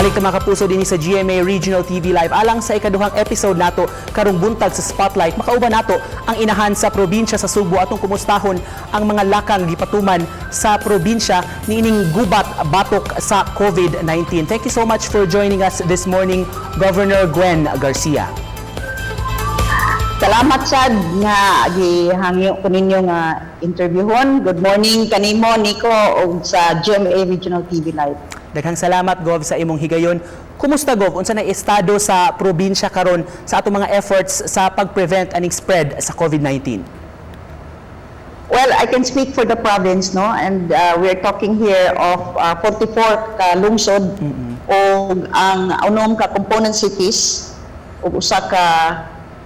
Balik ta, mga kapuso, dinhi sa GMA Regional TV Live alang sa ikaduhang episode nato karong buntag sa Spotlight. Makauban nato ang inahan sa probinsya sa Sugbo, atong kumustahon ang mga lakang gipatuman sa probinsya niining gubat batok sa COVID-19. Thank you so much for joining us this morning, Governor Gwen Garcia. Salamat sad nga gihangyo ko ninyo nga interviewhon. Good morning kanimo, Nico, ug sa GMA Regional TV Live. Daghang salamat, Gov, sa imong higayon. Kumusta, Gov? Unsa na estado sa probinsya karon sa atong mga efforts sa pag-prevent aning spread sa COVID-19? Well, I can speak for the province, no? And we're talking here of 44 ka lungsod ug ang unom ka component cities ug usa ka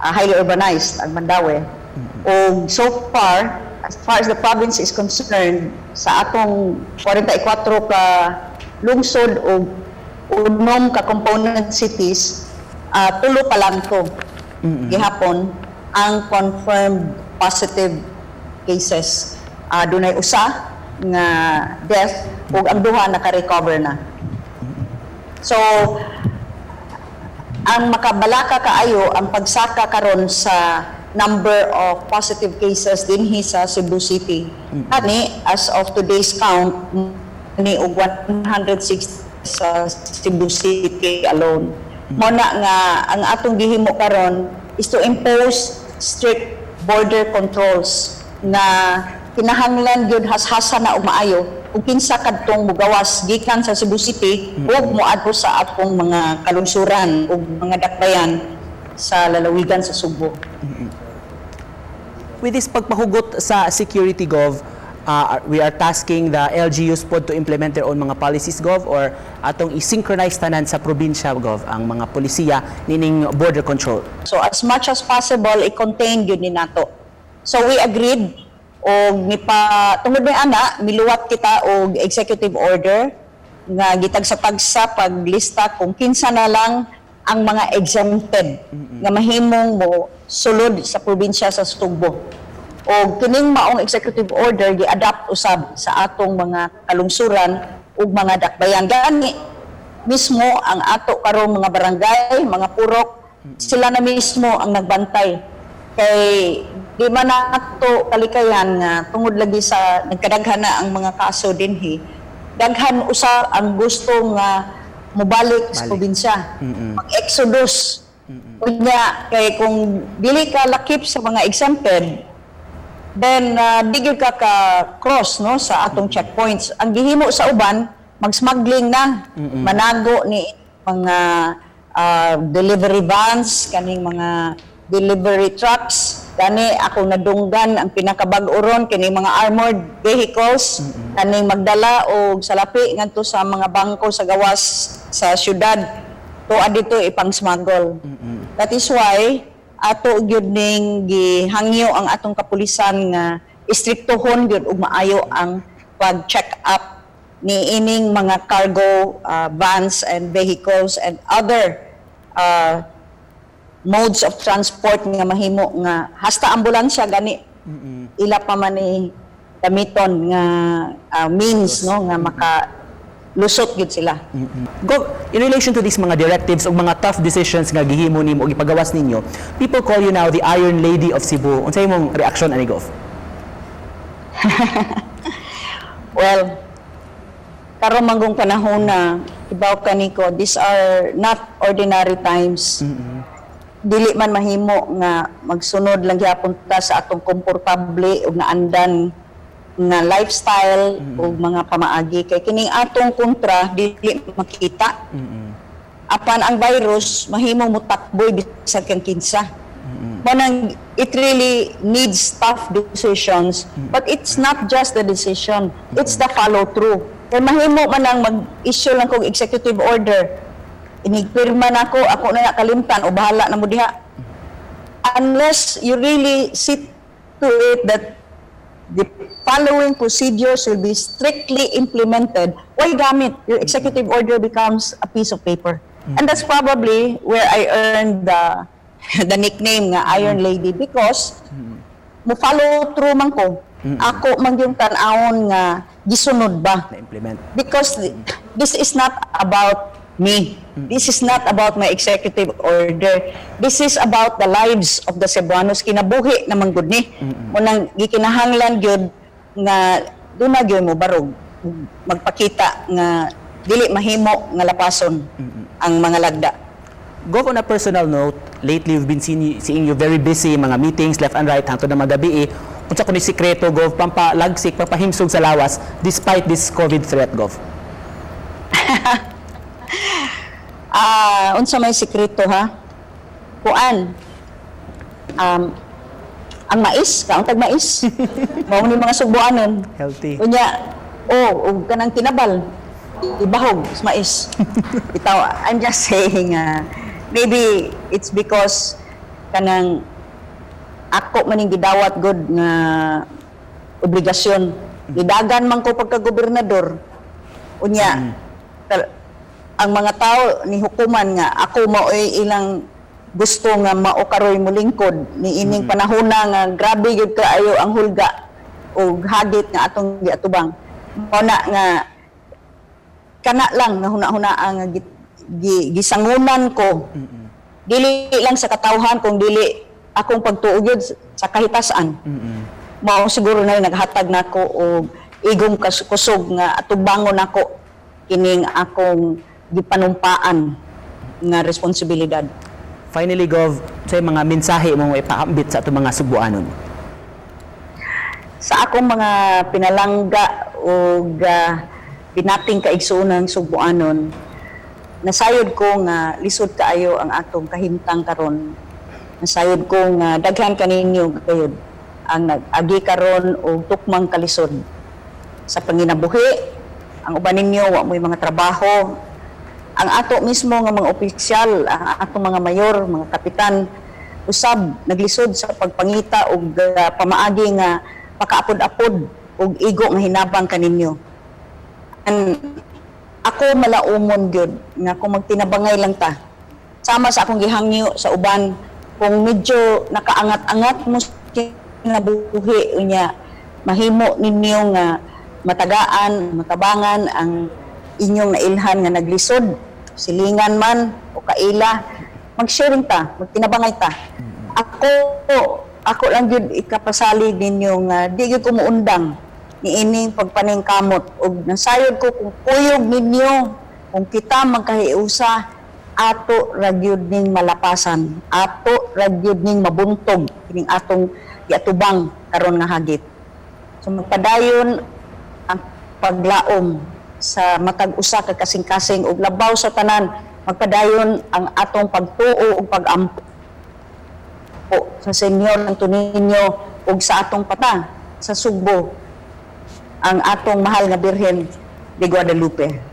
highly urbanized, ang Mandaue. Ug so far, as far as the province is concerned, sa atong 44 ka lungsod ug unom ka component cities, tulo pa lang to gihapon ang confirmed positive cases. Dunay usa nga death ug ang duha naka-recover na. So ang makabalaka kaayo ang pagsaka karon sa number of positive cases dinhi sa Cebu City. Ani, as of today's count ni og 160 sa Cebu City alone. Mao na nga ang atong gihimo karon is to impose strict border controls nga kinahanglan gyud hashasa na og maayo kung kinsa kadtong mugawas gikan sa Cebu City ug moadto sa atong mga kalungsuran ug mga dakbayan sa lalawigan sa Sugbo. With this pagpahugot sa security, Gov, we are tasking the LGUs pod to implement their own mga policies, Gov, or atong i-synchronize tanan sa probinsya, Gov, ang mga polisiya nining border control? So as much as possible, i-contain gyud ni nato. So we agreed og nipa tungod ni ana, miluwat kita og executive order nga gitagsa-tagsa paglista kung kinsa na lang ang mga exempted nga mahimong mo sulod sa probinsya sa Sugbo. Og kining maong executive order gi-adapt usab sa atong mga kalungsuran ug mga dakbayan. Gani mismo ang ato karong mga barangay, mga purok, sila na mismo ang nagbantay. Kay di man nato kalikayan nga tungod lagi sa nagkadaghan na ang mga kaso dinhi, daghan usab ang gusto nga mobalik sa Balik. Probinsya. Mag-exodus. Unya kay kung dili ka lakip sa mga exempted, then di gyud ka ka cross, no, sa atong checkpoints. Ang gihimo sa uban, mag-smuggling na, manago ni mga delivery vans, kaning mga delivery trucks. Gani ako nadunggan ang pinakabag-o ron kini mga armored vehicles kaning magdala og salapi ngadto sa mga bangko sa gawas sa syudad, tuad dito ipang-smuggle. That is why ato gyud ning gihangyo ang atong kapulisan nga istriktohon gyud ug maayo ang pag-check up ni ining mga cargo vans and vehicles and other modes of transport nga mahimo nga hasta ambulansya gani ila pa man ni gamiton nga means, no, nga maka lusot gyud sila. Gov, in relation to these mga directives o mga tough decisions nga gihimo nimo o gipagawas ninyo, people call you now the Iron Lady of Cebu. Unsa imong reaksyon ani, Gov? Well, karon manggong panahon na, ibaw ka, Nico, these are not ordinary times. Dili man mahimo nga magsunod lang gyapon ta sa atong komportable ug naandan nga lifestyle ug mga pamaagi kay kining atong kontra dili makita. Apan ang virus mahimong mutakboy bisag kang kinsa. Mao nang it really needs tough decisions, but it's not just the decision, it's the follow through. Kay mahimo man ang mag-issue lang kog executive order. Inigpirma na ako, ako na nakalimtan o bahala na mo diha. Unless you really see to it that the following procedures will be strictly implemented, why gamit? Your executive order becomes a piece of paper. And that's probably where I earned the nickname nga Iron Lady because mo follow through man ko. Ako man yung tan-awon nga gisunod ba. Na-implement. Because this is not about me. This is not about my executive order. This is about the lives of the Cebuanos. Kinabuhi naman gud ni. Mao nang gikinahanglan gyud nga duna gyud mo barog magpakita nga dili mahimo nga lapason ang mga lagda. Gov, on a personal note, lately we've been seeing you very busy, mga meetings left and right, hangtod na magabi eh. Unsa kuno sikreto, Gov, pampalagsik, pampahimsog sa lawas despite this COVID threat, Gov? Ah, unsa may sikreto ha? Kuan. Ang mais, kaon tag mais. Mao ni mga Sugbuanon. Healthy. Unya, oh, ug kanang tinabal, ibahog sa mais. Bitaw, I'm just saying, maybe it's because kanang ako maning gidawat gud nga obligasyon. Gidagan man ko pagka-gobernador. Unya, ang mga tao ni hukuman nga ako maoy ilang gusto nga mao karoy molingkod ni ining panahona nga grabe gyud kaayo ang hulga ug hagit nga atong giatubang. Mao na nga kana lang nga huna-huna ang gisangunan ko. Dili lang sa katawhan kung dili akong pagtuo gyud sa kahitasan. Mao siguro na naghatag nako og igong kusog nga atubangon nako kining akong gipanumpaan nga responsibilidad. Finally, Gov, sa mga mensahe mo ipaambit sa atong mga Sugbuanon? Sa akong mga pinalangga ug pinating kaigsuonan Sugbuanon, nasayod ko nga lisod kaayo ang atong kahimtang karon. Nasayod ko nga daghan kaninyo gayud ang nag-agi karon og tukmang kalisod sa panginabuhi. Ang uban ninyo wa mo'y mga trabaho. Ang ato mismo nga mga opisyal, ang atong mga mayor, mga kapitan, usab naglisod sa pagpangita og pamaagi nga makaapod-apod og igo nga hinabang kaninyo. And ako malaumon gyud nga kung magtinabangay lang ta. Sama sa akong gihangyo sa uban, kung medyo nakaangat-angat mo sa kinabuhi unya mahimo ninyo nga matagaan, matabangan ang inyong nailhan nga naglisod, silingan man o kaila, mag-sharing ta, magtinabangay ta. Ako lang gyud ikapasalig ninyo nga di gyud ko muundang niining pagpaningkamot ug nasayod ko kung kuyog ninyo, kung kita magkahiusa, ato ra gyud ning malapasan, ato ra gyud ning mabuntog kining atong giatubang karon nga hagit. So magpadayon ang paglaom sa matag usa ka kasing-kasing ug labaw sa tanan, magpadayon ang atong pagtuo ug pag-ampo sa Senyor Santo Niño ug sa atong pata sa Sugbo, ang atong mahal nga Birhen de Guadalupe.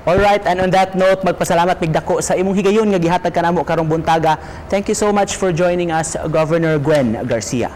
Alright, and on that note, magpasalamat mig dako sa imong higayon nga gihatag kanamo karong buntaga. Thank you so much for joining us, Governor Gwen Garcia.